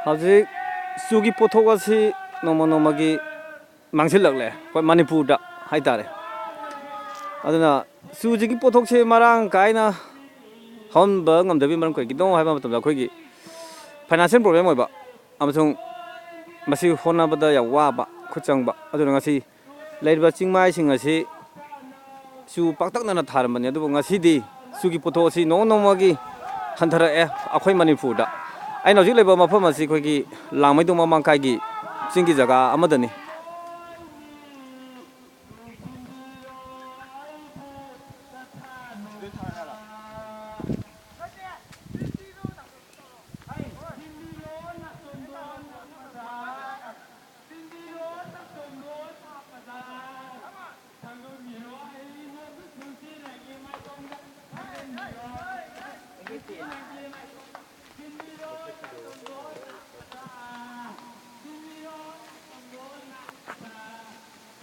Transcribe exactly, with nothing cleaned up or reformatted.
ꯍꯧꯖꯤꯛ ꯆꯨꯒꯤ ꯄꯣꯠꯊꯣꯛ ꯑꯁꯤ ꯅꯣꯡꯃ ꯅꯣꯡꯃꯒꯤ ꯃꯥꯡꯁꯤꯜꯂꯛꯂꯦ ꯑꯩꯈꯣꯏ ꯃꯅꯤꯄꯨꯔꯗ ꯍꯥꯏꯇꯥꯔꯦ꯫ ꯑꯗꯨꯅ ꯆꯨꯁꯤꯒꯤ ꯄꯣꯠꯊꯣꯛꯁꯦ ꯃꯔꯥꯡ ꯀꯥꯏꯅ ꯍꯧꯍꯟꯕ ꯉꯝꯗꯕꯒꯤ ꯃꯔꯝ ꯀꯔꯤꯒꯤꯅꯣ ꯍꯥꯏꯕ ꯃꯇꯝꯗ ꯑꯩꯈꯣꯏꯒꯤ ꯐꯥꯏꯅꯥꯟꯁꯤꯌꯦꯜ ꯄ꯭ꯔꯣꯕ꯭ꯂꯦꯝ ꯑꯣꯏꯕ ꯑꯃꯁꯨꯡ ꯃꯁꯤ ꯍꯣꯠꯅꯕꯗ ꯌꯥꯝ ꯋꯥꯕ ꯈꯨꯠ ꯆꯪꯕ꯫ ꯑꯗꯨꯅ ꯉꯁꯤ ꯂꯩꯔꯤꯕ ꯆꯤꯡꯃꯥꯏꯁꯤꯡ ꯑꯁꯤ ꯆꯨ ꯄꯥꯛꯇꯛꯅꯅ ꯊꯥꯔꯝꯕꯅꯤ, ꯑꯗꯨꯕꯨ ꯉꯁꯤꯗꯤ ꯆꯨꯒꯤ ꯄꯣꯠꯊꯣꯛ ꯑꯁꯤ ꯅꯣꯡꯃ ꯅꯣꯡꯃꯒꯤ ꯍꯟꯊꯔꯛꯑꯦ ꯑꯩꯈꯣꯏ ꯃꯅꯤꯄꯨꯔꯗ꯫ ꯑꯩꯅ ꯍꯧꯖꯤꯛ ꯂꯩꯕ ꯃꯐꯝ ꯑꯁꯤ ꯑꯩꯈꯣꯏꯒꯤ ꯂꯥꯡꯃꯩꯗꯣꯡ ꯃꯃꯥꯡꯀꯥꯏꯒꯤ ꯆꯤꯡꯒꯤ ꯖꯒꯥ ꯑꯃꯗꯅꯤ꯫